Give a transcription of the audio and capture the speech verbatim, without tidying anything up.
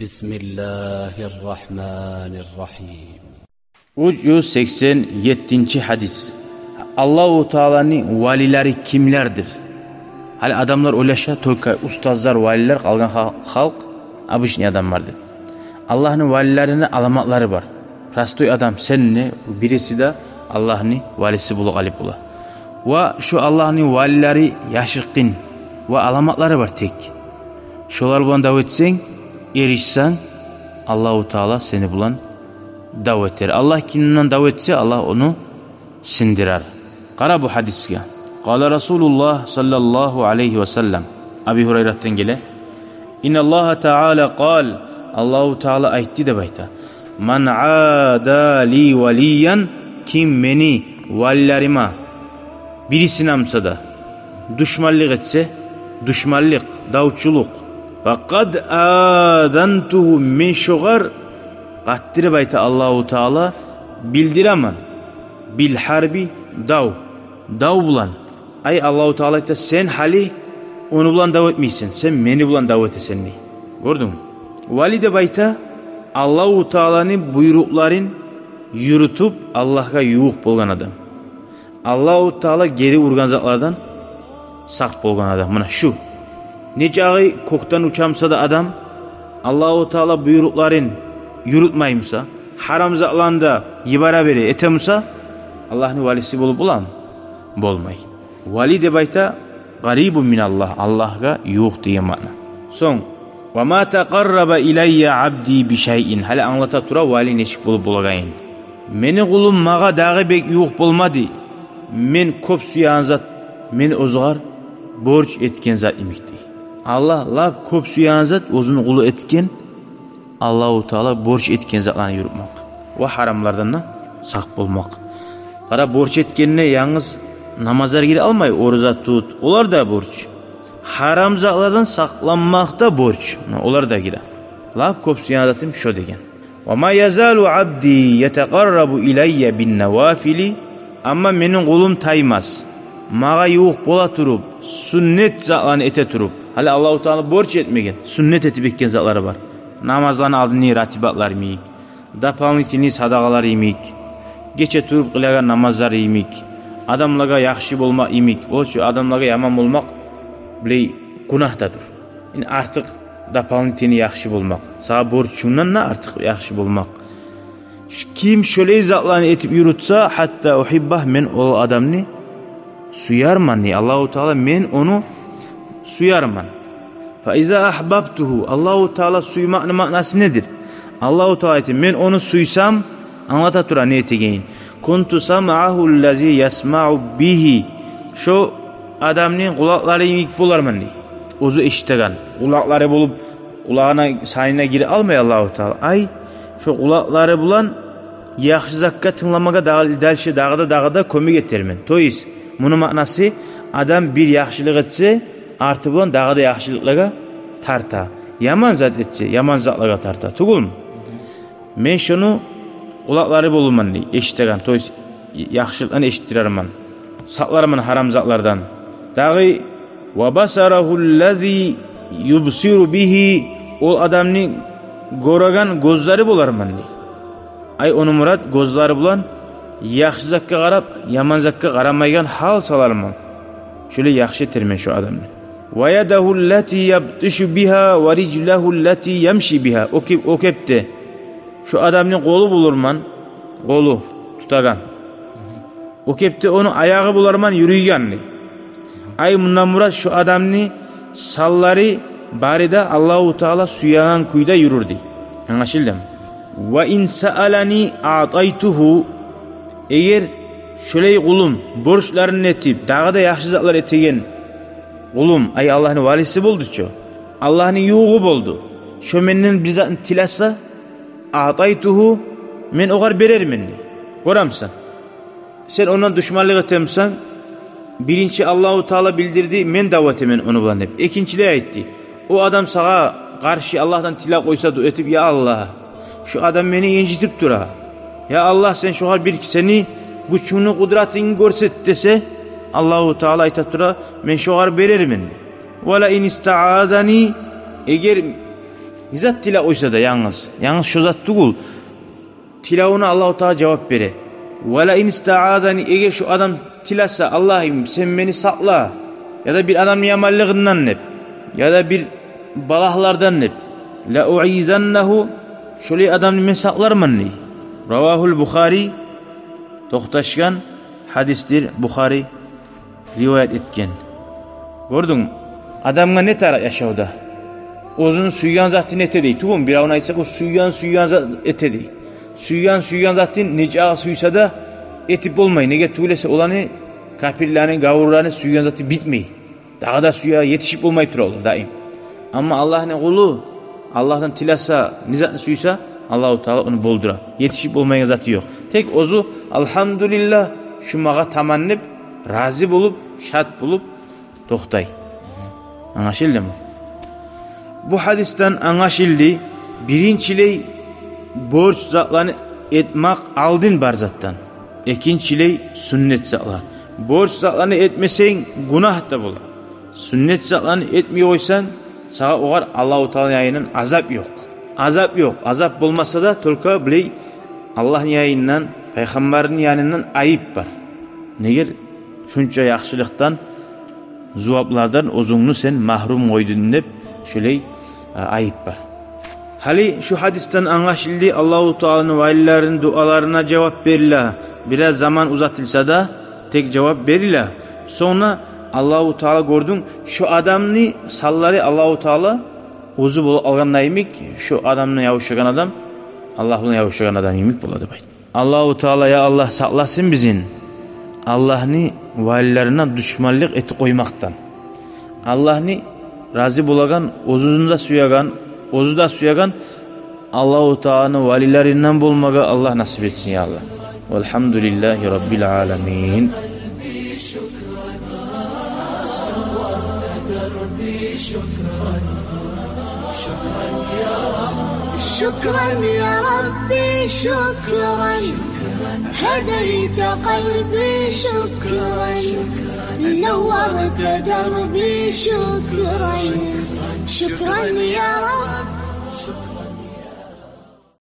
بسم الله الرحمن الرحيم. Уьч юз сексен еттинчи гьадис. Аллагьу Тааланы валилери кимлердир? Гьали адамлар ойлаша, только устазлар валилер, къалгъан хал-, халкъ обычный адамлар деп. Аллагьны валилерини аламатлары бар. Простой адам, сен не, бириси де Аллагьны валиси болуп къалып бола. Ва шо Аллагьны валилери яшыртгъын ва аламатлары бар тек. Шолар булан дав этсенг, эришсенг, Аллагьу Таала сени булан дав этер. Аллагь ким булан дав этсе, Аллагь ону сындырар. Къара бу гьадисге. قال رسول الله صلى الله عليه وسلم. Аби Гьурайратдан геле. إن الله تعالى قال. Аллагьу Таала айтды деп айта. من عادى لي وليا, ким мени валилериме бирисине буса да душманлыкъ этсе, душманлыкъ, давчулукъ, فقد آذنته, мен шогъар къатты деп айта Аллагьу Таала, билдиремен, بالحرب, дав, дав булан. Ай, Аллагьу Таала айта, сен гьали ону булан дав этмейсен, сен мени булан дав этесен дей. Гёрдюнгмю? Вали деп айта Аллагьу Тааланы буйрукъларын юрютюп, Аллагьгъа ювукъ болгъан адам. Аллагьу Таала гери ургъан затлардан сакъ болгъан адам. Муна шу. Нечакъы кёкден уча буса да адам, Аллагьу Таала буйрукъларын юрютмей буса, гьарам затланы да йибере бере эте буса, Аллагьны валиси болуп боламы? Болмай. Вали деп айта قريب من الله, Аллагьгъа ювукъ деген маъна. Сонг, وما تقرب إلي عبدي بشيء, гьали англата тура вали нечик болуп болагъанын. Мени къулум магъа дагъы бек ювукъ болмады мен кёп сюеген зат, мен оьзюгер борч этген зат йимик дей. Аллагь лап кёп сюеген зат, оьзюню къулу этген, Аллагьу Таала борч этген затланы юрютмек ва гьарамлардан да сакъ болмакъ. Къара, борч этгенде янгыз намазлар гире алмай, ораза тут, олар да борч. Гьарам затлардан сакъланмакъ да борч, олар да гире. Лап кёп сюеген затым шо деген. وما يزال عبدي يتقرب إلي بالنوافل, амма мени къулум таймас магъа ювукъ бола туруп, сюннет затланы эте туруп. Гьали Аллагьу Таала борч этмеген, сюннет этип этген затлары бар. Намазланы алдынгъы ратибатлар йимик, дополнительный садагъалар йимик, гече туруп къылагъан намазлар йимик, адамлагъа яхшы болмакъ йимик. О чу адамлагъа яман болмакъ, билей, гюнагь да дюр. Ин артыкъ дополнительный яхшы болмакъ. Сагъа борчунгдан да артыкъ яхшы болмакъ. Ш-, ким шолай затланы этип юрютсе, حتى أحبه, мен ол адамны сюермен дей Аллагьу Таала, мен ону сюермен. فإذا أحببته, Аллагьу Таала сюймекни маънасы недир? Аллагьу Таала айта, мен ону сюйсем, англата тура не этегенин. كنت سمعه الذي يسمع به, шо адамны къулакълары йимик боларман дей. Оьзю эшитеген. Къулакълары болуп, къулагъына, санына гире алмай Аллагьу Таала. Ай, шо къулакълары булан яхшы затгъа тынгламагъа дагъы, дальше дагъы да, дагъы да кёмек этермен. То есть, муну маънасы, адам бир яхшылыкъ этсе, арты булан дагъы да яхшылыкълагъа тарта. Яман зат этсе, яман затлагъа тарта. Тюгюлмю? Мен шону къулакълары болурман дей, эшитеген, то есть яхшылыкъланы эшитдирермен, сакъларман гьарам затлардан. Дагъы, وبصره الذي يبصر به, ол адамны гёреген гёзлери боларман дей. Ай, ону мурат, гёзлери булан яхшы затгъа къарап, яман затгъа къарамайгъан гьал саларман. Шолай яхшы этермен шо адамны. ويده التي يبطش بها ورجله التي يمشي بها. О кеп-, о кепде шо адамны къолу болурман, къолу тутагъан. О кепде ону аягъы боларман юрюйген дей. Ай, мундан мурат, шо адамны санлары бары да Аллагьу Таала сюеген кюйде юрюр дей. Англашылдымы? وإن سألني أعطيته. Эгер шолай къулум, борчларын этип, дагъы да яхшы затлар этеген къулум, ай, Аллагьны валиси болду чу, Аллагьны ювугъу болду, шо менден бир затны тилесе, أعطيته, мен огъар берермен дей. Гёремисен? Сен ондан душманлыкъ этемисен, биринчи Аллагьу Таала билдирди, мен дав этемен ону булан деп. Экинчилей айтды, о адам сагъа къаршы Аллагьдан тилеп къойса, дуа этип: «Я Аллагь, шу адам мени инжитип тура. Я Аллагь, сен шогъар бир сени гючюнгню, къудратынгны гёрсет», — десе, Аллагьу Таала айта тура: «Мен шогъар берермен». «ولئن استعاذني», эгер Не зат тилеп къойса да, янгыз, янгыз шо зат тюгюл, тилевюне Аллагьу Таала жавап бере. «Ва ла ин истаъазани», эгер шо адам тилесе: «Аллагьым, сен мени сакъла», яда бир адамны яманлыгъындан деп, яда бир балагьлардан деп, «ла уъизаннагьу», шолай адамны мен сакъларман дей. Равагьул Бухари, токъташгъан гьадисдир, Бухари риваят этген. Гёрдюнг, адамгъа не тарыкъ яшавда? Оьзюню сюйген затын эте дей. Тюгюлмю, биревню айтса, бу сюйген, сюйген зат эте дей. Сюйген, сюйген затын нечакъы сюйсе де этип болмай. Неге тюгюл эсе, оланы, капирлени, гавурланы сюйген заты битмей. Дагъы да сюе, етишип болмай тура олар даим. Амма Аллагьны къулу Аллагьдан тилесе, не затны сюйсе, Аллагьу Таала ону болдура. Етишип болмайгъан заты ёкъ. Тек оьзю: «Алгьамдулиллагь, шу магъа таман», — деп, рази болуп, шат болуп токътай. Англашылдымы? Бу гьадисден англашылды: биринчилей, борч затланы этмек алдын бар затдан. Экинчилей, сюннет затлар. Борч затланы этмесенг, гюнагь да бола. Сюннет затланы этмей къойсанг, сагъа огъар Аллагьу Тааланы янындан азап ёкъ. Азап ёкъ. Азап болмаса да, только булай Аллагьны янындан, пайхаммарны янындан айып бар. Неге шунча яхшылыкъдан, зуваплардан оьзюнгню сен магьрюм къойдунг деп, шолай, а, айып бар. Гьали шу гьадисден англашылды: Аллагьу Тааланы валилерини дуаларына жавап бериле. Бираз заман узатылса да, тек жавап бериле. Сонг Аллагьу Таала, гёрдюнг, шу адамны санлары Аллагьу Таала оьзю болуп алгъанда йимик, шу адамны ябушагъан адам Аллагь булан ябушагъан адам йимик бола деп айта. Аллагьу Таала, я Аллагь, сакъласын бизин Аллагьны валилерине душманлыкъ этип къоймакъдан. Аллагьны рази болагъан, оьзюн де сюеген, оьзю де сюеген Аллагьу Тааланы валилеринден болмагъа Аллагь насип этсин, я Аллагь. Валгьамдулиллагьи раббил аламин. شكرا يا ربي، شكرا. هديت قلبي، شكرا. نورت دربي، شكرا. شكرا يا رب.